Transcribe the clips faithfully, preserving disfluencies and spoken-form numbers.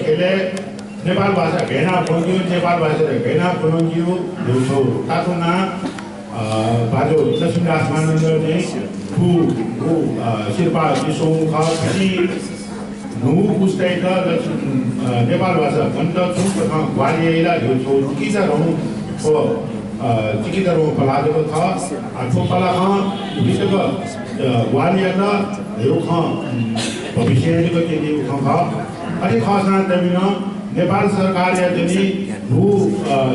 अले नेपाल भाषा घय्‌ना ब्वंकेगु, नेपाल भाषायात घय्‌ना ब्वंकेगु न्हूगु तातुना, अ, भाजु लक्ष्मीदास मानन्धरजी थ्व, थ्व, अ, सिरपाः बिस्वंगु खः। थुकी न्हूगु पुस्तायात लक्ष्मी, अ, नेपाल भाषा ब्वनेत छुं कथं ग्वाहालि याइ ला धइगु थ्व चिकिचा धइगु, अ, चिकिचा धइगु पलाः जक खः। अ, थ्व पलाखं भविष्यय्, अ, ग्वाहालि यायेत धइगु खँ, उम्, भविष्यय् जक क्यनेगु खँ खः। अथे खःसां तमिनं नेपाल सरकारया जनि न्हू, अ,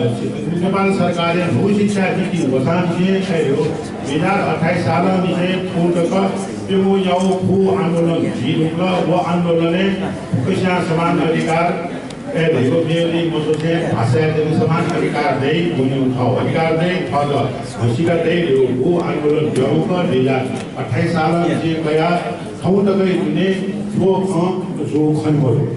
नेपाल सरकारया न्हू शिक्षा नीति वसांनिसें, अ, दुई हजार अट्ठाइस सालंनिसें थौं तक प्यंगू याउ फु आन्दोलन जुइ धुंकल। व आन्दोलनय् फुक्कसियां समान अधिकार, अ, धइगु मेगु मसोसे भाषाया जनि समान अधिकार दइ, ब्वनेगु थःगु अधिकार दइ, थःत म्हसीका दइ धइगु आन्दोलन जुइ धुंकल। दुई हजार अट्ठाइस सालंनिसें कयाः थौं तकया दुने थ्व खँ जूगु खने मदु।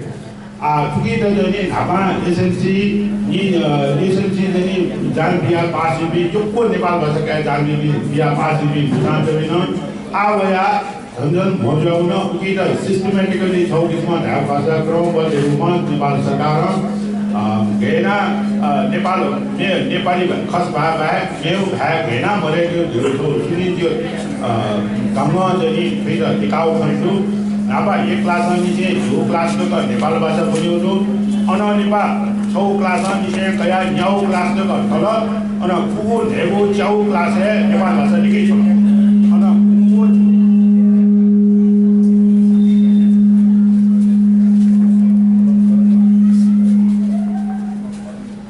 आ, थुकियात जनि न्हापां एसएलसी नि, अ, एसएलसी जनि जान बिया पास जुइपिं, यक्व नेपाल भाषा काये जान बिया पास जुइपिं दुसां तमिनं आ वया झन झन मजुयावन। उकियात systematically छगू किसिमं धायेगु खःसा क्रमबद्ध रूपमा नेपाल सरकारं, अ, घय्‌ना, अ, नेपाल, ने-, नेपाली खस भाय् बाहेक मेगु भाय् घय्‌ना मदयेकेगु धइगु सुनिति, अ, धंगः जनि थुइत दिकाउ खनेदु। न्हापा एक क्लासंनिसें झिगू क्लास तक नेपाल भाषा ब्वनेगु दु। अनं लिपा छगू क्लासंनिसें कयाः न्यागू क्लास तक दल। अन गुगु, न्हय्‌गू, च्यागू क्लासय् नेपाल भाषा लिकयाच्वन। अन गुगु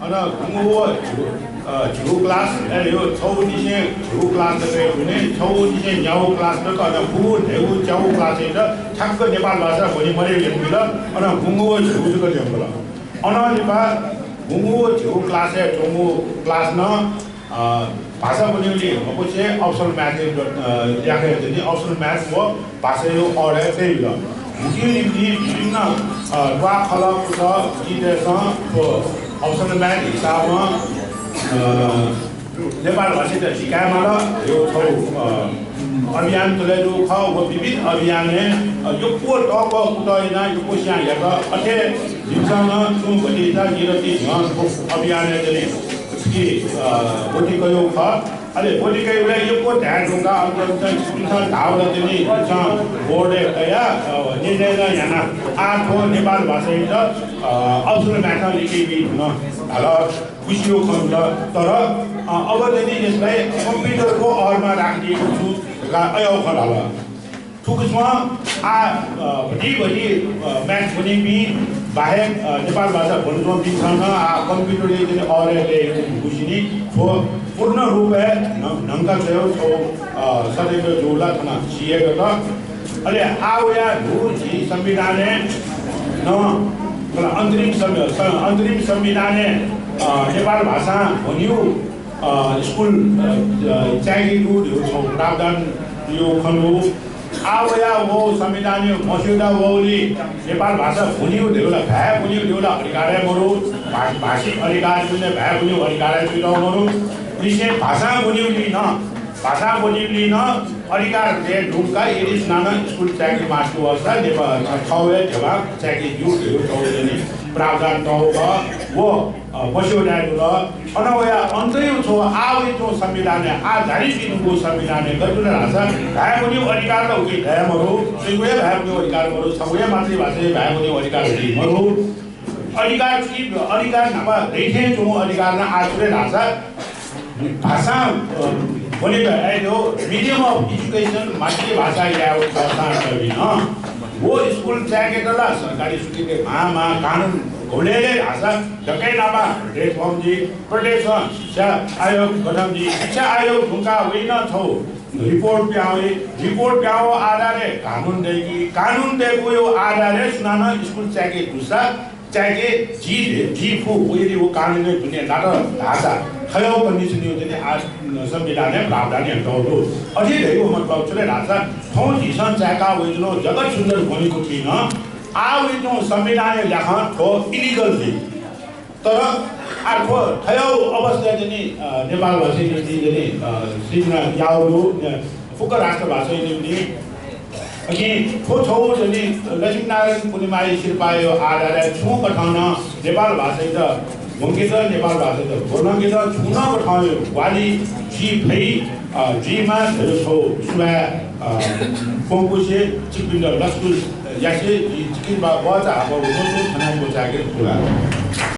अन गुंगू व झिगू, अ, झिगू क्लास, अले यो छगूनिसें झिगू क्लास तक हे हुने, छगूनिसें न्यागू क्लास तक, अन गुंगू, न्हय्‌गू, च्यागू क्लासय् त ठ्याक्क नेपाल भाषा ब्वने मदयेगु यानाबिल। अन गुंगू व झिगू जक ल्यंकल। अनं लिपा गुंगू व झिगू क्लासय् च्वंगु क्लास नं अ, भाषा ब्वनेगुलिइ मखुसे optional math, अ, याके जनि optional math व भाषाया अःढाय् तयाबिल। उकिया निंतिं विभिन्न, अ, ल्वाः खलः पुचः चिजतय्‌सं व optional math हिसाबं, अ, नेपाल भाषायात सिकायेमाल धइगु छगू, अ, अभियान चले जूगु खः। व विविध अभियानय्, अ, यक्व तःकः कुतः यानाः यक्वसियां यात। अथे जिमिसं नं छुं भतिचा निदँति न्ह्यः थ्व अभियानय् जनि कि, अ, ब्वति कयागु खः। अले ब्वति कयाबलय् यक्व धाये धुंकाः अन्तर्गत इमिसं धाःबलय् जनि इमिसं बोर्डय् कयाः, अ, निर्णय नं यानाः आः थ्व नेपाल भाषायात, अ, optional math लिकयाबी धुन धाल। खुसिया खँ दु। तर, अ, अब जनि यसलाई computer को अरमा राखिदिएको छु धकाः अय्‌यागु खँ धाल। थुकथं आः, अ, भति भति, अ, math ब्वनीपिं बाहेक, अ, नेपाल भाषा ब्वनाच्वंपिन्सं नं आः computer य् जनि अःढाय् तये धुंकूगुलिं थ्व पूर्ण रूपय् नं, न्हंका च्वयेगु छगू, अ, षड्यन्त्र जूगु ला थन सिधयेगु दु। अले आः वयाः न्हू झी संविधानय् नं, मतलब अन्तरिम संवि-, स-, अन्तरिम संविधानय्, अ, नेपाल भाषां ब्वनीगु, अ, स्कुल, अ, अ, चाय्‌के दु धइगु छगू प्रावधान याःगु खँ दु। आः वयाः व संविधानया मस्यौदा वःगुलिं नेपाल भाषा ब्वनीगु धइगु ला, भाय् ब्वनीगु धइगु ला अधिकार हे मदु। भा-, भाषिक अधिकार जुयाः भाय् ब्वनीगु अधिकार हे जुयातःगु मदु। लिसें भाषां ब्वनीगुलिं नं, भाषां ब्वनीगुलिं नं अधिकार दये धुंकाः यदि सुनानं स्कुल चाय्‌के मास्ति वःसा नेपाल थःगु हे ध्यबा चाय्‌के ज्यू धइगु छगू जनि प्रावधान तःगु खः। व, अ, मस्यौदाय् दुल। अन वयाः अन्तय् छगू आः वइच्वंगु संविधानय्, आः जारी जुइधुंकूगु संविधानय् गथे जुल धाःसा भाय् ब्वनीगु अधिकार ला उकी दये मदु, सुयागु हे भाय् ब्वनीगु अधिकार मदु, छगू हे मातृभाषाय् भाय् ब्वनीगु अधिकार दइ मदु। अधिकार छु, अधिकार न्हापा दइथें च्वंगु अधिकार नं आः छु ले धाःसा भाषां, अ, ब्वनेत, अ, यो medium of education मातृभाषा यायेगु खःसां तःधंगु नं व स्कुल चाय्‌केत ला सरकारी स्कुलय् माः माः कानुन गुबलें ले धाःसा दकलय् नापं प्रदेश भवन जुइ, प्रदेशं शिक्षा आयोग गठन जुइ, शिक्षा आयोग धुंकाः वइ नं छगू report पिहां वइ, report पिहां वःगु आधारय् कानुन दय्‌की, कानुन दय्‌कूगु आधारय् सुनानं स्कुल चाय्‌के दुसा चाय्‌के जी, जी फु, व यदि व कानुनय् दुने लात धाःसा, थ्व condition-या जनि आः संविधानय् प्रावधान यानातःगु दु। अथे धइगु मतलब छु ले धाःसा, थौं झीसं चाय्‌का वइच्वंगु जगत सुन्दर ब्वनेगु थें नं, आः वइच्वंगु संविधानया ल्याखं थ्व illegal जुइ। तर आः थ्व थ्व अवस्थाय् जनि, अ, नेपाल भाषाया निंतिं जनि, अ, सिर्जना याःगु दु, अ, फुक्क राष्ट्रभाषाया निंतिं अकिं थ्व छगू जनि लक्ष्मीनारायण पूर्णिमाया सिरपाःया आधारय् छुं कथं नं नेपाल भाषायात ब्वंकेत, नेपाल भाषायात ब्वलंकेत छुं नं कथं ग्वाहालि जुइ फइ, अ, जुइमा धयागु छगू सुभाय्, अ, प्वंकुसे छिकपिन्त लसकुस यासे जि छिकपिनि बा-, बचा हाकः वसु थनाइ क्वचायेके धुला।